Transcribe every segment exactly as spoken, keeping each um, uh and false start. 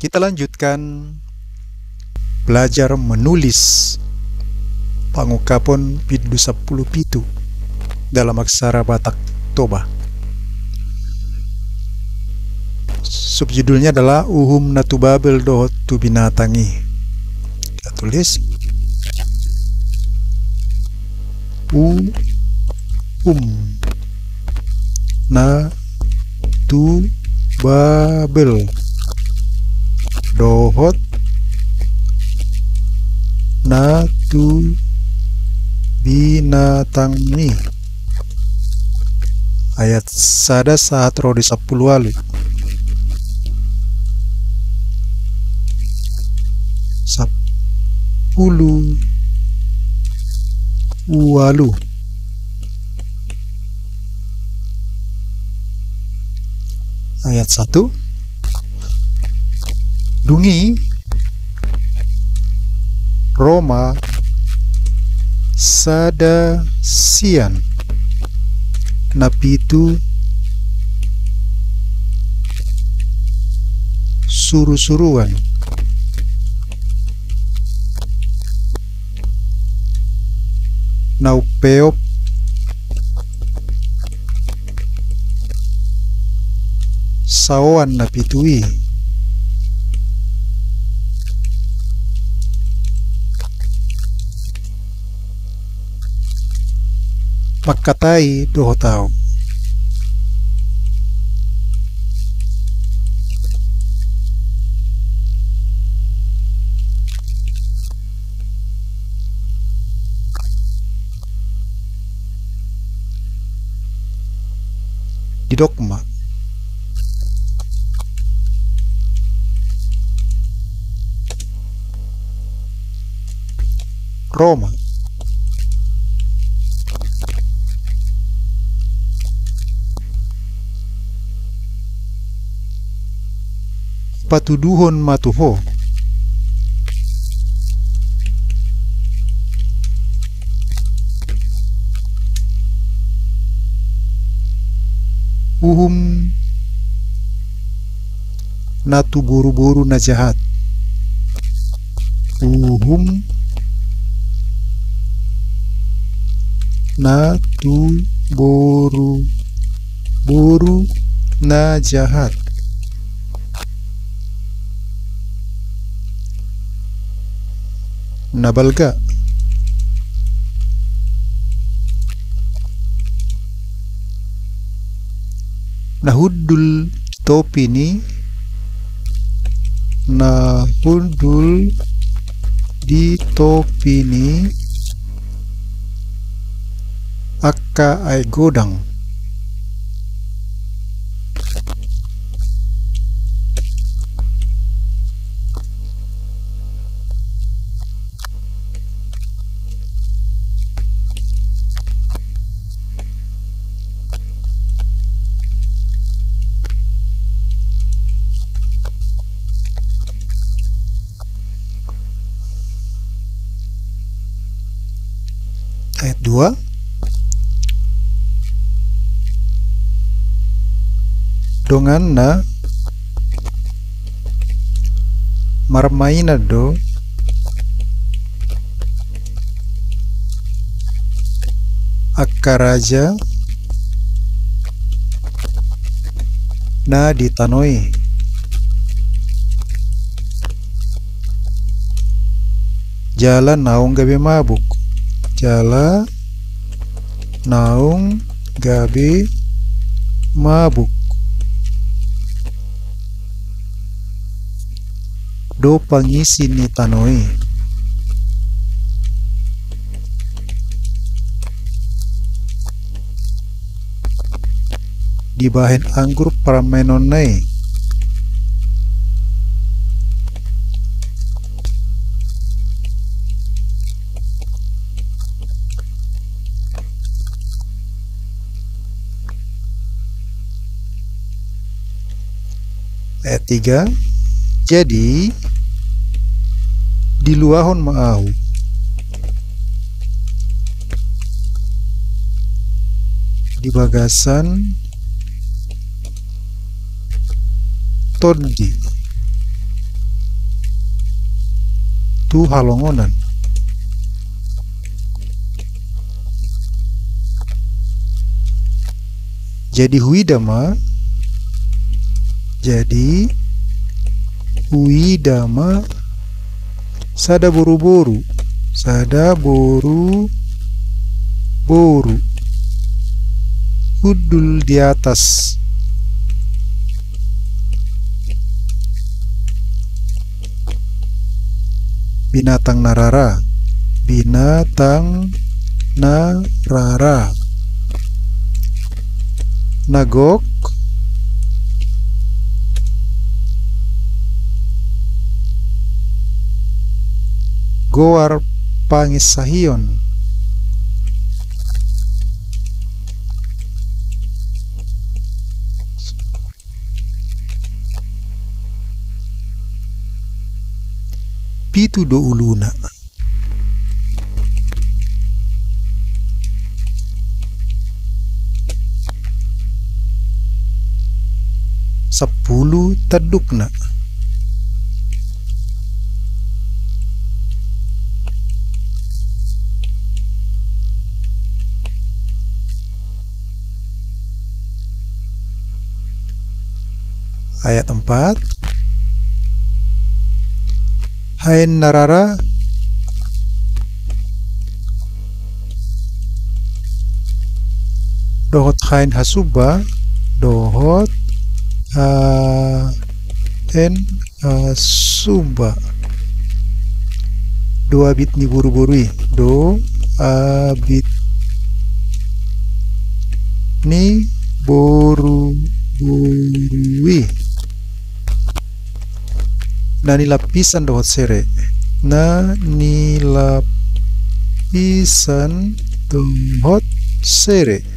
Kita lanjutkan belajar menulis pangungkapon bindu sampulu pitu dalam aksara Batak Toba. Subjudulnya adalah Uhum na tu Babel dohot tu binatang i. Kita tulis Uhum na tu Babel dohot na tu binatang i. Ayat sada sahat ro di sampulu ualu. Sampulu ualu. Ayat satu. Dung i ro ma sada sian na pitu surusuruan na umpeop saoan na pitu i. Mangkatai dohot ahu. Didok ma. Ro ma. Patuduhon ma tu ho. Uhum na tu boruboru na jahat. Uhum na tu boruboru na jahat. Na balga. Na hundul di topi ni, na hundul di topi ni angka aek godang. Ayat dua. Donganna marmainan do angka raja na di tano i. Jala naung gabe mabuk. Jala naung gabe mabuk do pangisi ni tano i. Dibahen anggur parmaenonna i. Ayat tiga. Jadi diluahon ma ahu di bagasan tondi. tu halongonan. Jadi huida ma, jadi huida ma sada boruboru, sada boruboru, hundul di atas. Binatang na rara. Binatang na rara. Na gok. Goar panginsahion. Pitu do uluna. Sampulu tandukna. Ayat empat. Haen na rara dohot haen hasumba, dohot haen hasumba. Do abit ni boruboru i. Do abit ni boruboru i. Na nilapisan dohot sere. Na nilapisan dohot sere.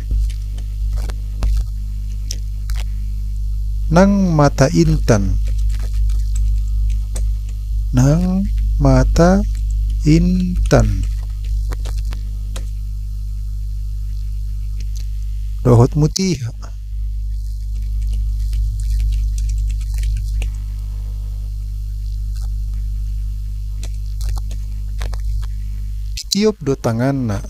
Nang mata intan. Nang mata intan. Dohot mutiha. Tiop do tanganna.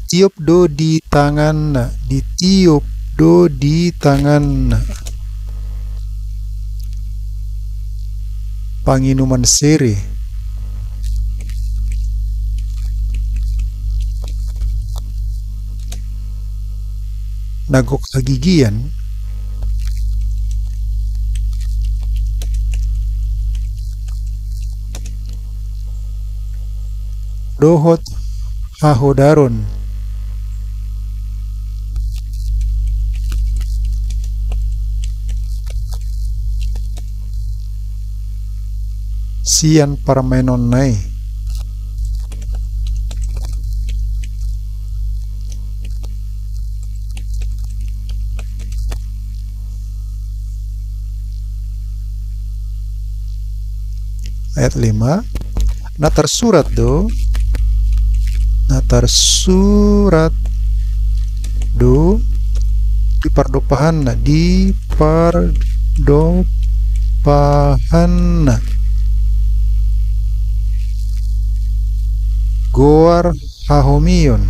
Tiop do di tanganna, ditiop do di tanganna. Panginuman sere. Na gok hagigian. Dohot hahodaron. Sian parmaenonna i. Ayat lima. Na tarsurat do, na tarsurat do di pardompahanna, di pardompahanna. Goar hahomion.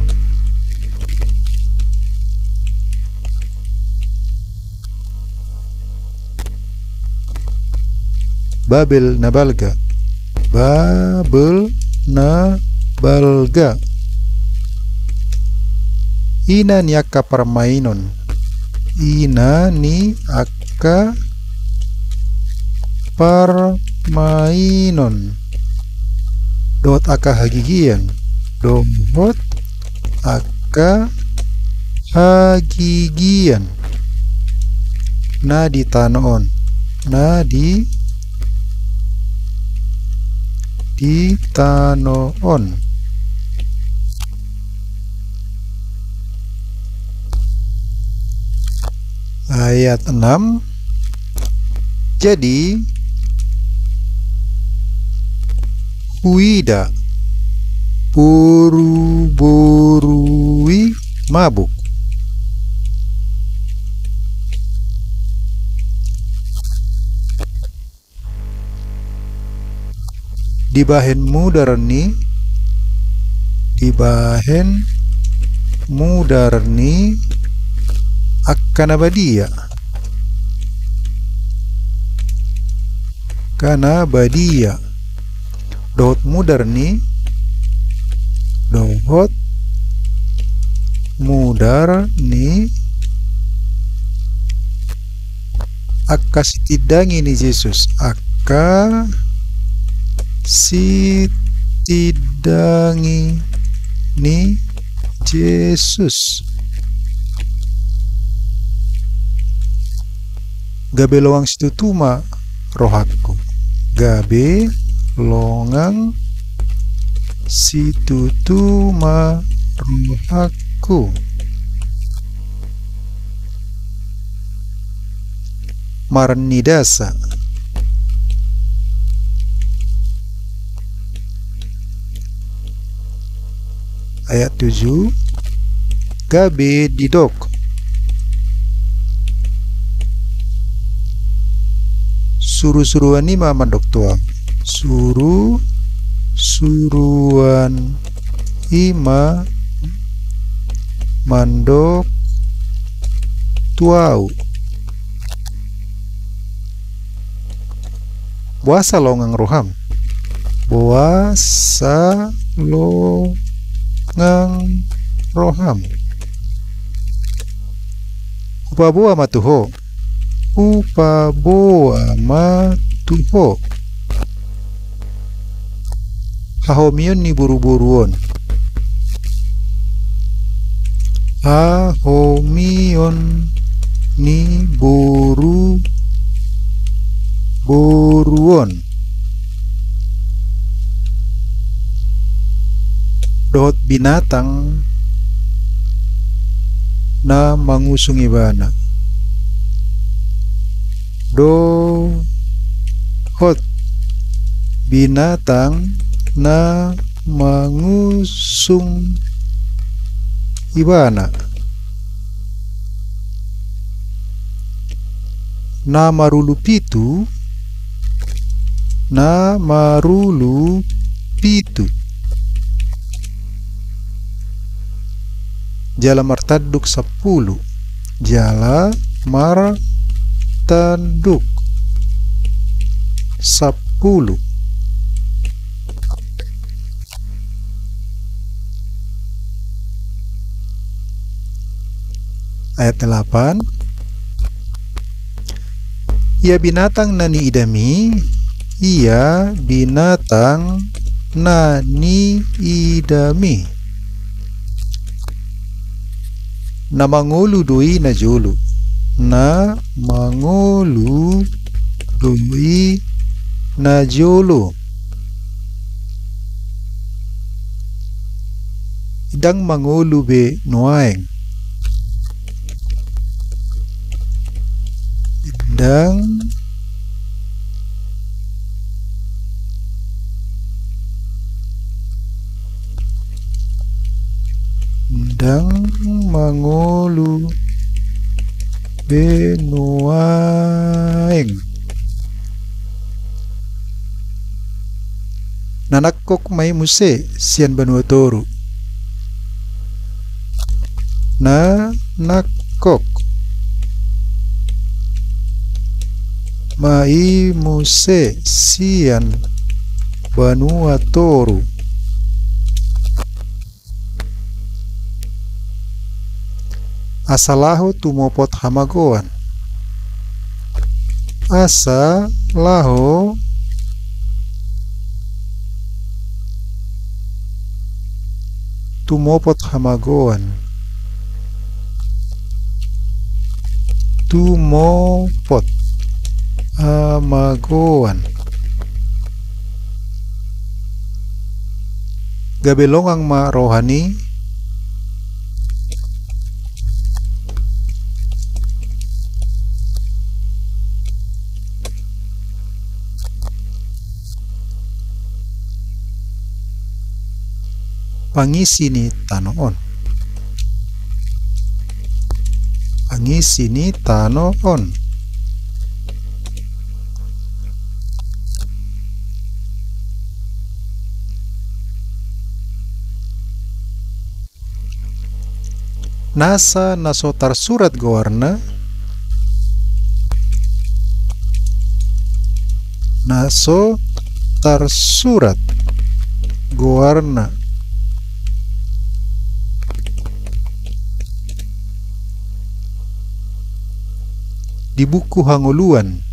Babel na balga. Babel na balga. Ina ni angka parmainon. Ina ni angka parmainon. Dohot angka hagigian. Dohot angka hagigian. Na di tano on. Na di, di tano on. Ayat enam. Jadi, huida. Boruboru i mabuk. Dibahen mudar ni, dibahen mudar ni angka na badia, angka na badia. Dohot mudar ni, dohot mudar ni angka sitindangi ni Jesus, angka sitindangi ni Jesus. Gabe longang situtu ma rohangku. Gabe longang situtu ma rohangku. Marnidasa. Ayat tujuh. Gabe didok, surusuruan i ma mandok tu ahu. Surusuruan i ma mandok tu ahu. Boasa longang roham? Boasa longang roham? Hupaboa ma tu ho. Hupaboa ma tu ho hahomion ni boruboru on. Hahomion ni boruboru on. Dohot binatang na mangusung ibana. Dohot binatang na mangusung ibana. Na marulu pitu, na marulu pitu. Jala martanduk sampulu. Jala martanduk sampulu. Ayat delapan. Ia binatang na niidami, ia binatang na niidami. Na mangolu do i najolo. Na mangolu do i najolo. Ndang mangolu be nuaeng. Ndang Ndang mangolu be nuaeng. Na nangkok ma i muse sian banua toru. Na nangkok ma i muse sian banua toru. Asa laho tumopot hamagoan. Asa laho tumopot hamagoan. Tumopot hamagoan. Gabe longang ma roha ni Pangisi ni tano on. Pangisi ni tano on. Nasa na so tarsurat goarna. Na so tarsurat goarna. Di buku hangoluan.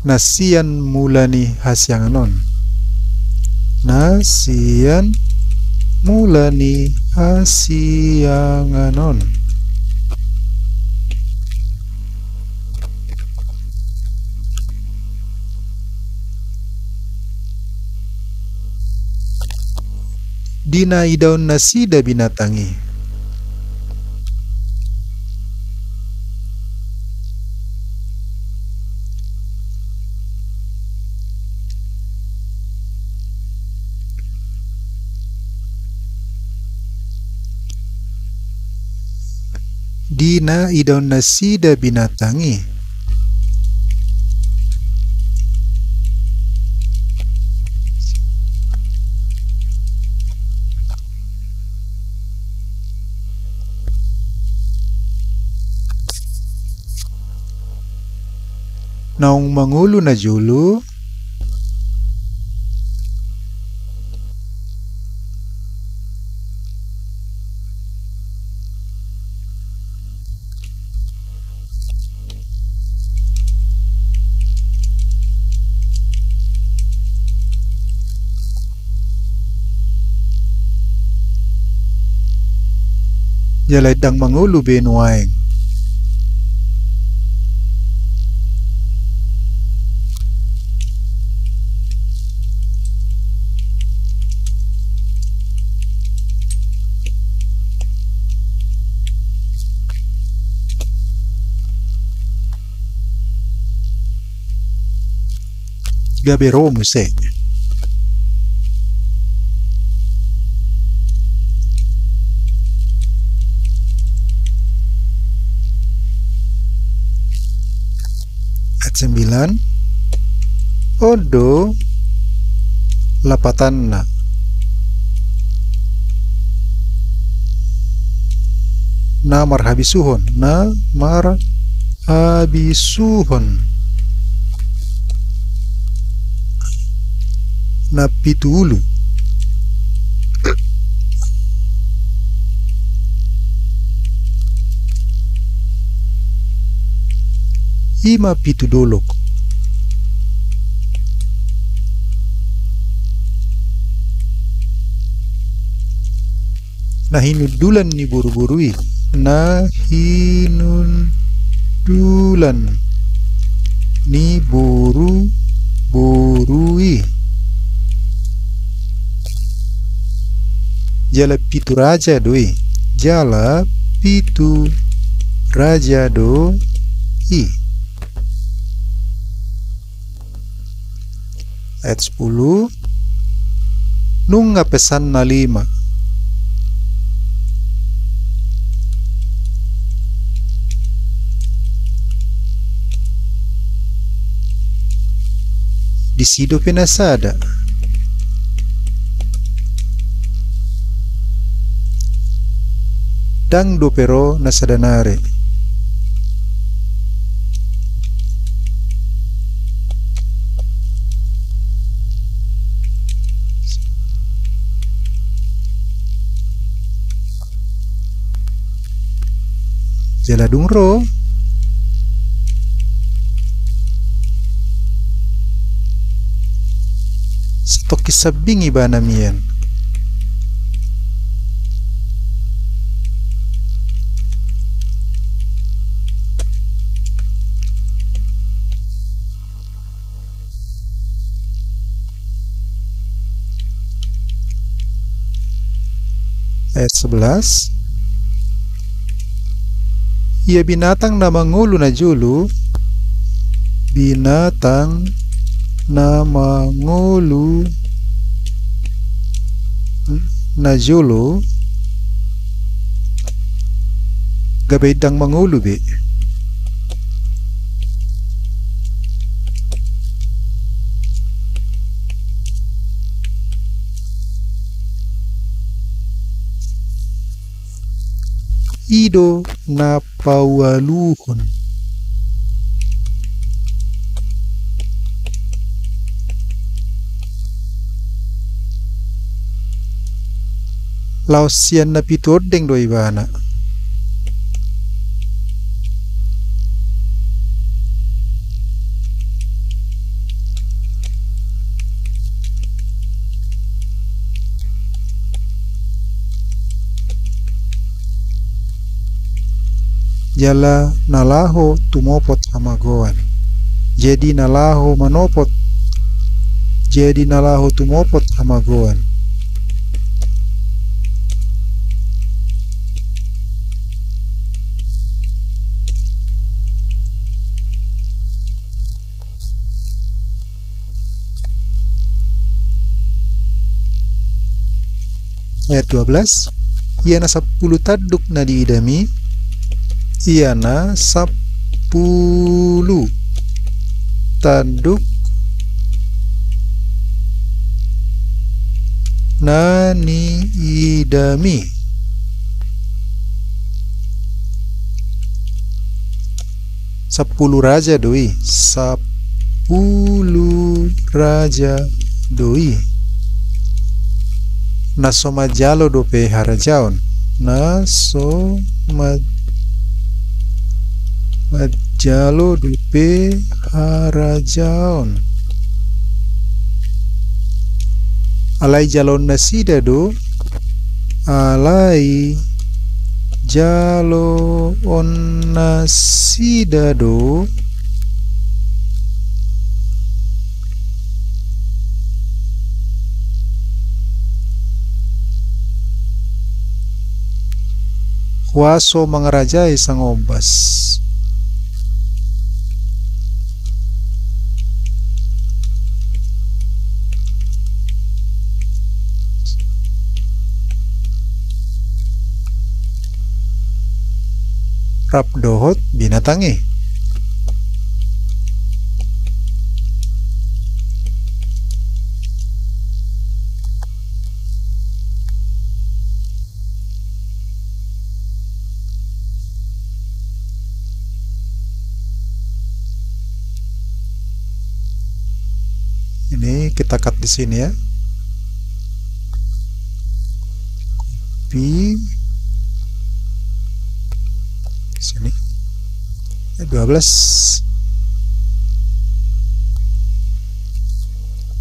Na sian mula ni hasiangan on. Na sian mula ni hasiangan on. Di na idaon nasida binatang i. Di na idaon nasida binatang i. Naung mangolu najolo. Jala ndang mangolu be nuaeng. Gabe ro muse. Ayat sembilan. On do lapatanna. Na marhabisuhon, na marhabisuhon. Na pitu ulu. I ma pitu dolok. Na hinundulan ni boruboru i. Na hinundulan ni boruboru i. Jala pitu raja do i. Jala pitu raja do i. Ayat sepuluh. Nunga pesan na lima. Disi dope na sada. Ndang dope ro na sada nari. Jala dung ro. Satongkin sambing ibana mian. Ayat sebelas. Ia binatang na mangolu najolo, binatang na mangolu najolo, gabe ndang mangolu be. I do na paualuhon. Laos sian na pitu ondeng do ibana. Jala na laho tumopot hamagoan. Jadi na laho manopot, jadi na laho tumopot hamagoan. Ayat dua belas. Ia na sampulu tanduk na niidami, ia na sampulu tanduk na niidami. Sampulu raja do i, sampulu raja do i. Na so manjalo dope harajaon, na so ma-, manjalo dope harajaon. Alai jaloon nasida do, alai jaloon nasida do huaso mangarajai sangombas. Rap dohot binatang i. Ini kita cut di sini ya. Copy. Sini. Ayat dua belas.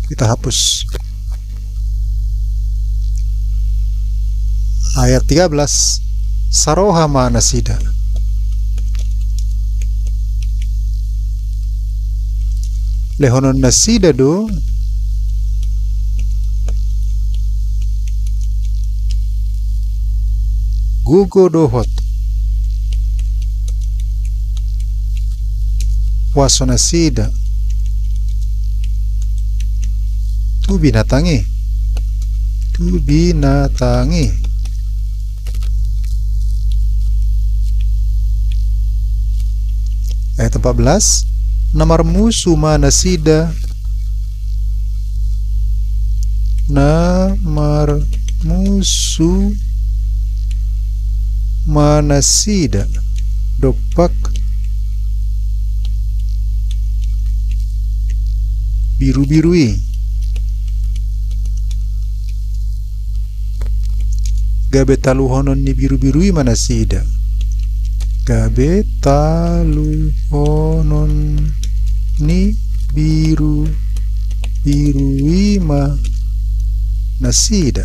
Kita hapus. Ayat tiga belas. Saroha ma nasida. Lehonon nasida do gogo dohot huaso nasida tu binatang i. Tu binatang i. Ayat empat belas. Na marmusu ma nasida, na marmusu ma nasida dompak birubiru i. Gabe taluhonon ni birubiru i ma nasida. Gabe taluhonon ni birubiru i ma nasida.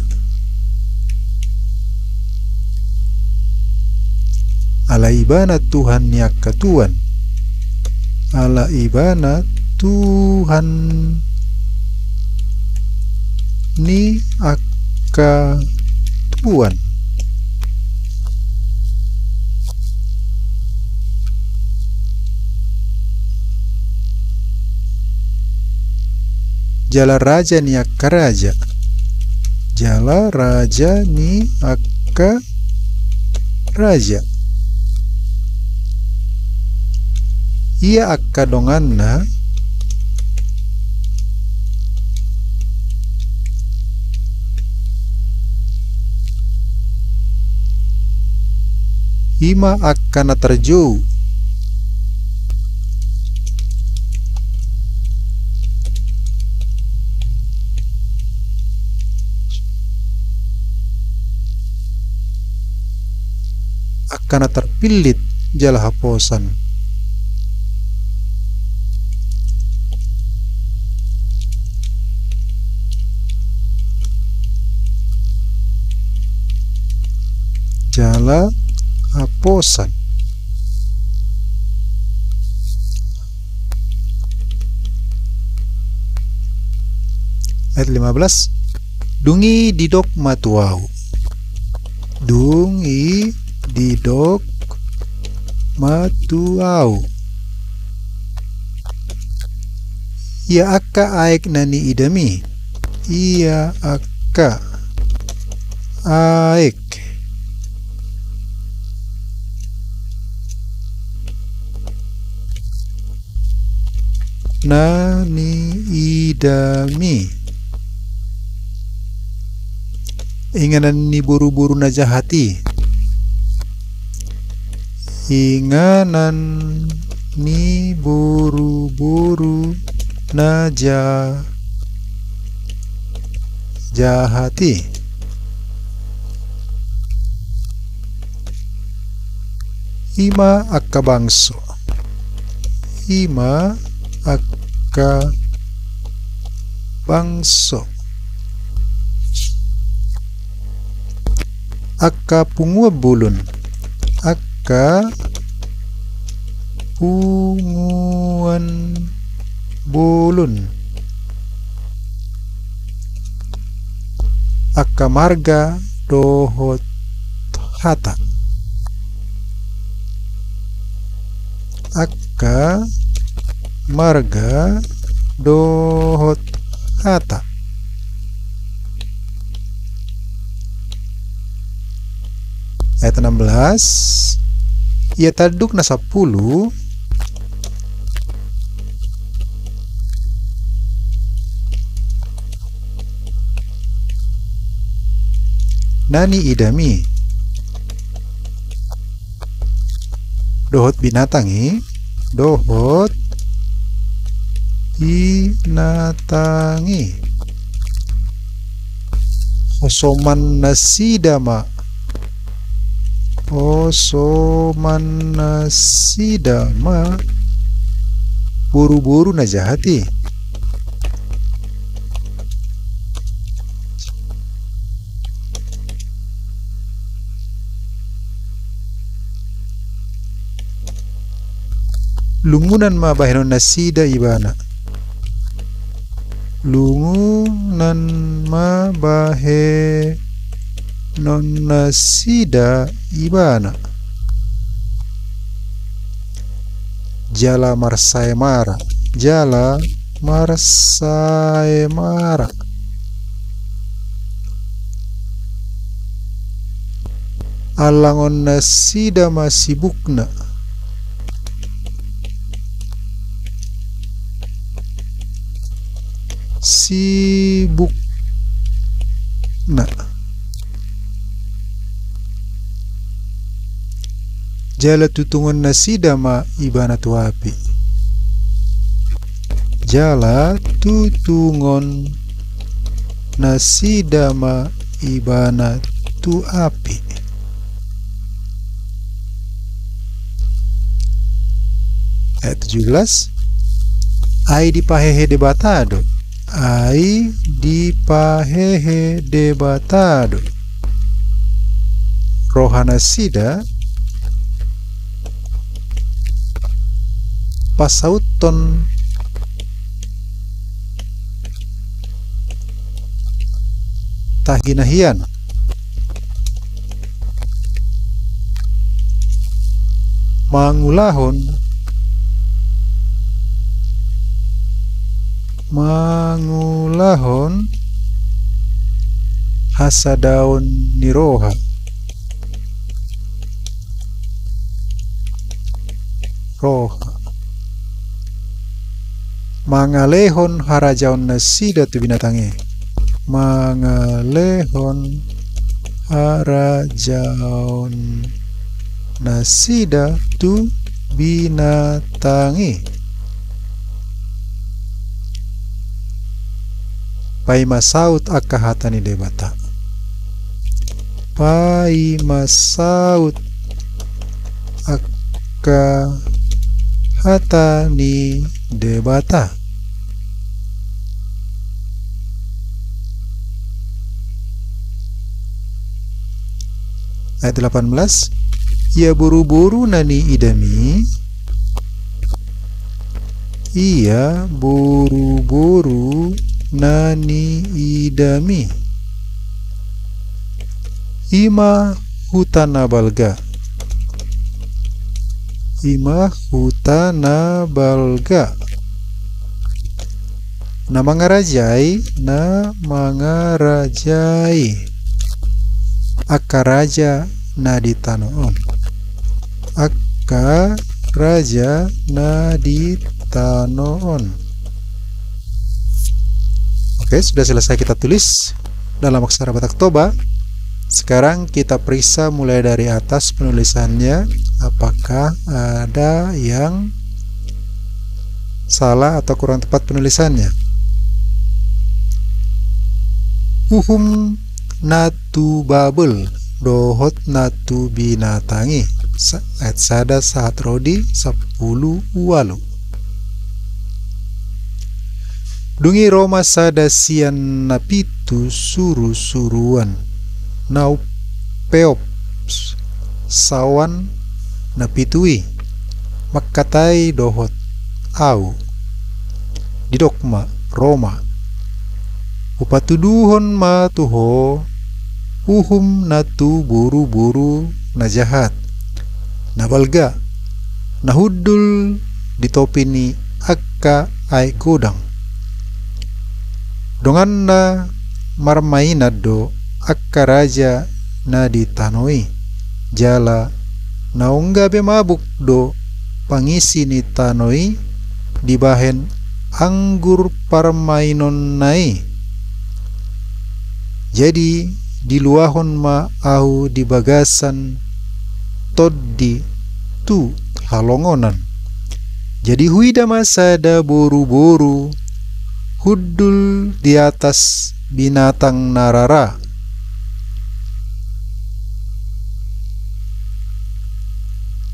Ala Ibana Tuhan ni angka tuan. Ala Ibana Tuhan ni angka tuan. Jala raja ni angka raja. Jala raja ni angka raja. Ia angka donganna. Ima angka na tarjou. Angka na tarpillit jala haposan. Jala haposan. Ayat lima belas. Dung i didok ma tu ahu. Dung i didok ma tu ahu. Ia angka aek na niidami. Ia angka aek na niidami. Inganan ni boruboru na jahat i. Inganan ni boruboru na ja-, jahat i. Ima angka bangso. Ima angka bangso. Angka punguan bolon. Angka punguan bolon. Angka marga dohot hata. Angka marga dohot hata. Ayat enam belas. Ia tanduk na sampulu. Na niidami. Dohot binatang i. Dohot binatang i. Hosoman nasida ma. Hosoman nasida ma boruboru na jahat i. Lungunan ma bahenon nasida ibana. Lungunan ma bahenon nasida ibana. Jala marsaemara. Jala marsaemara. Alangon nasida ma sibukna. Sibukna. Jala tutungon nasida ma ibana tu api. Jala tutungon nasida ma ibana tu api. Ayat tujuh belas. Ai dipahehe Debata do. Ai dipahehe Debata do rohanasida pasauthon tahi na hian. Mangulahon mangulahon hasadaon ni roha. Roha. Mangalehon harajaon nasida tu binatang i. Mangalehon harajaon nasida tu binatang i. Paima saut angka hata ni Debata. Paima saut angka hata ni Debata. Ayat delapan belas. Ia boruboru na niidami, ia boruboru na niidami, i ma huta na balga. I ma huta na balga. Na mangarajai, na mangarajai angka raja na di tano on. Angka raja na di tano on. Oke, sudah selesai kita tulis dalam aksara Batak Toba. Sekarang kita periksa mulai dari atas penulisannya, apakah ada yang salah atau kurang tepat penulisannya. Uhum na tu Babel dohot na tu binatang i. Sa-, ayat sada sahat ro di sampulu ualu. Dung i ro ma sada sian na pitu surusuruan na umpeop saoan na pitu i, mangkatai dohot ahu. Didok ma, ro ma. Hupatuduhon ma tu ho uhum na tu boruboru na jahat, na balga, na hundul di topi ni angka aek godang. Donganna marmainan do angka raja na di tano i, jala naung gabe mabuk do pangisi ni tano i dibahen anggur parmainonna i. Jadi diluahon ma ahu di bagasan tondi tu halongonan. Jadi huida ma sada boruboru hundul di atas binatang na rara,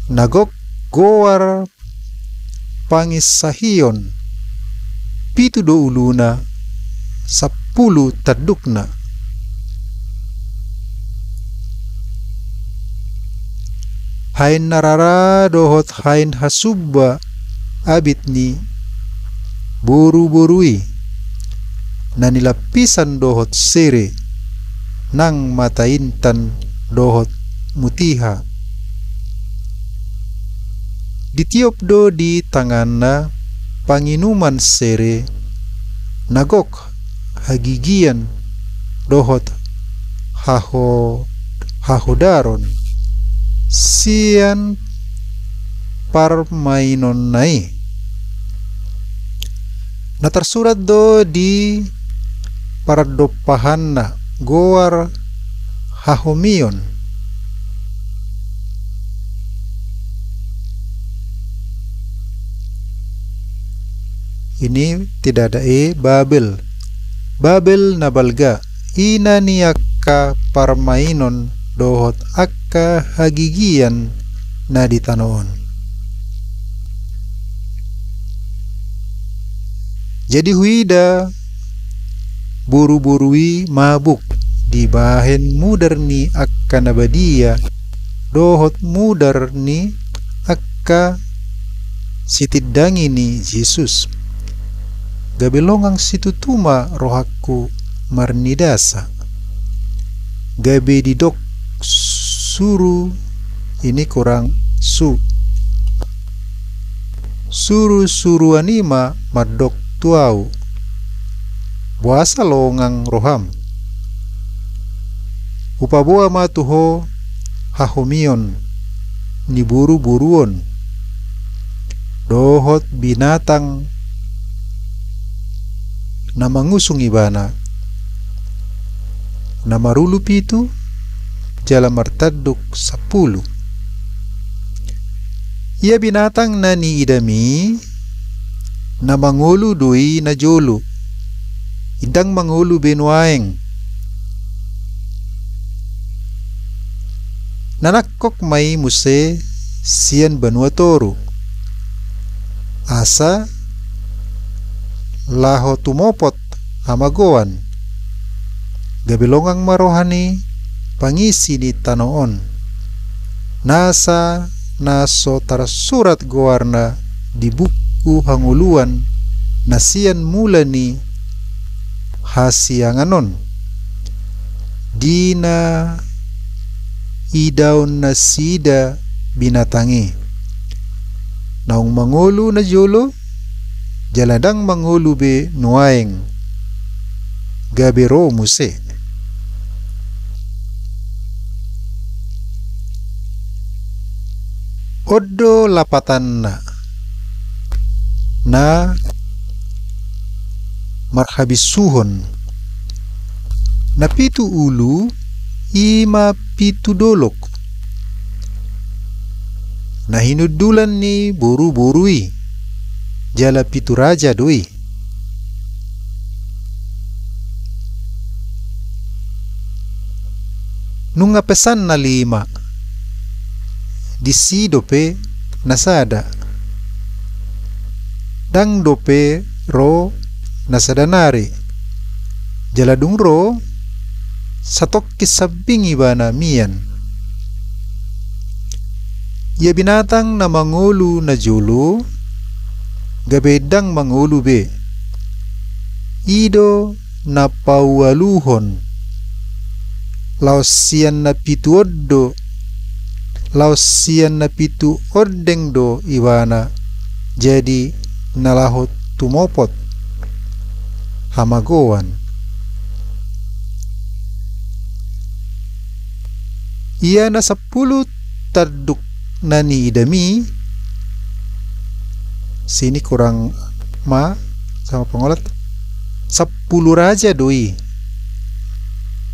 na gok goar panginsahion, pitu do uluna, sampulu tandukna. Hain na rara dohot hain hasumba abit ni boruboru i, na nilapisan dohot sere, nang mata intan dohot mutiha. Ditiop do di tanganna panginuman sere, na gok hagigian dohot haho-, hahodaron sian parmainonna i. Na tarsurat do di parandompahanna goar hahomion. Ini tidak ada e, Babel. Babel na balga, ina ni angka parmainon dohot angka hagigian na di tano on. Jadi huida boruboru i mabuk dibahen mudar ni angka na badia dohot mudar ni angka sitindangi ni Jesus. Gabe longang situtu ma rohangku marnidasa. Gabe didok suru, ini kurang su. Surusuruan i ma mandok tu ahu. Boasa longang roham? Hupaboa ma tu ho hahomion ni boruboru on dohot binatang na mangusung ibana, na marulu pitu jala martanduk sampulu. Ia binatang na niidami, na mangolu do i najolo, ndang mangolu be nuaeng. Na nangkok ma i muse sian banua toru, asa laho tumopot hamagoan, gabe longang ma roha ni pangisi ni tano on, nasa na so tarsurat goarna di buku hangoluan na sian mula ni hasiangan on, di na idaon nasida binatang i. Naung mangolu najolo, jala ndang mangolu be nuaeng, gabe ro muse. On do lapatanna na marhabisuhon. Na pitu ulu i ma pitu dolok na hinundulan ni boruboru i, jala pitu raja do i. Nunga pesan na lima, disi dope na sada. Ndang dope ro na sada nari, jala dung ro, satongkin sambing ibana mian. Ia binatang na mangolu najolo, gabe ndang mangolu be, i do na paualuhon laos sian na pitu on do, laos sian na pitu ondeng do ibana, jadi na laho tumopot hamagoan. Ia na sampulu tanduk na niidami, sini kurang ma sama pangolat, sampulu raja do i,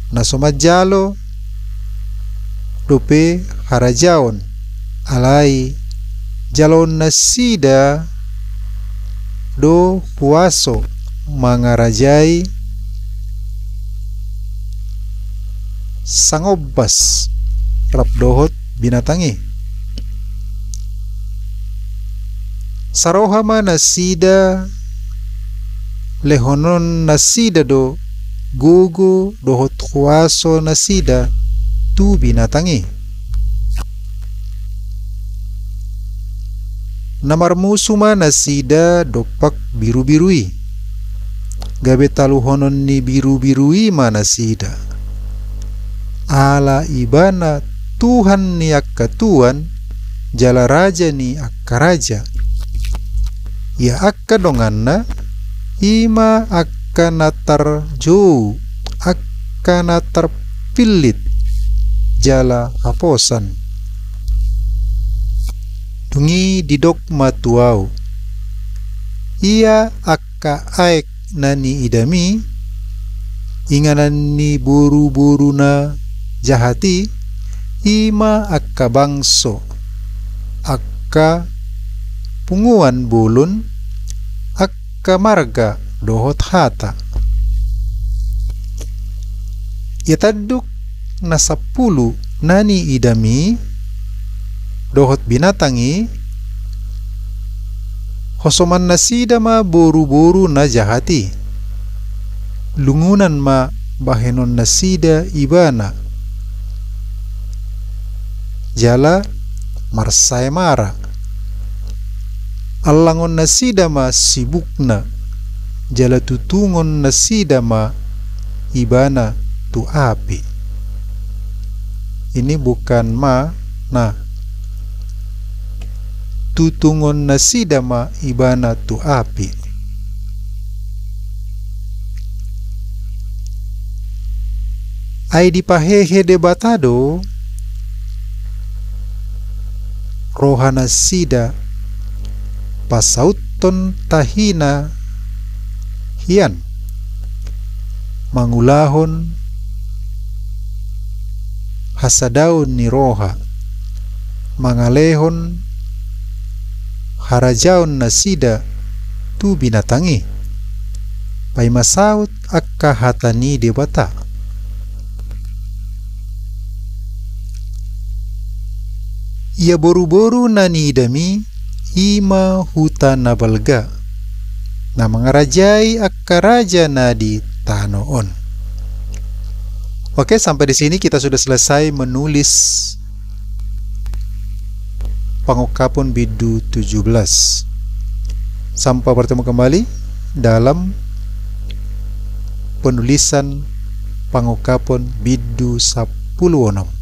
na so manjalo dope harajaon, alai jaloon nasida do huaso mangarajai sangombas rap dohot binatang i. Saroha ma nasida, lehonon nasida do gogo dohot huaso nasida tu binatang i. Na marmusu ma nasida dompak birubiru i, gabe taluhonon ni birubiru i ma nasida. Ala ibana Tuhan ni angka tuan, jala raja ni angka raja. Ia angka donganna, i ma angka na tarjou, angka na tarpillit, jala haposan. Dung i didok ma tu ahu: Ia angka aek na niidami, inganan ni boruboru na jahat i, i ma angka bangso, angka punguan bolon, angka marga dohot hata. Ia tanduk na sampulu na niidami dohot binatang i, hosoman nasida ma boruboru na jahat i. Lungunan ma bahenon nasida ibana, jala marsaemara. Allangon nasida ma sibukna, jala tutungon nasida ma ibana tu api. Ini bukan ma, na, tutungon nasida ma ibana tu api. Ai dipahehe Debata do rohanasida pasauthon tahina hian, mangulahon hasadaon ni roha, mangalehon harajaon nasida tu binatang i, paima saut angka hata ni Debata. Ia boruboru na niidami, i ma huta na balga, na mangarajai angka raja na di tano on. Oke, sampai di sini kita sudah selesai menulis pengungkapon bindu tujuh belas. Sampai bertemu kembali dalam penulisan pengungkapon bindu sepuluh onom.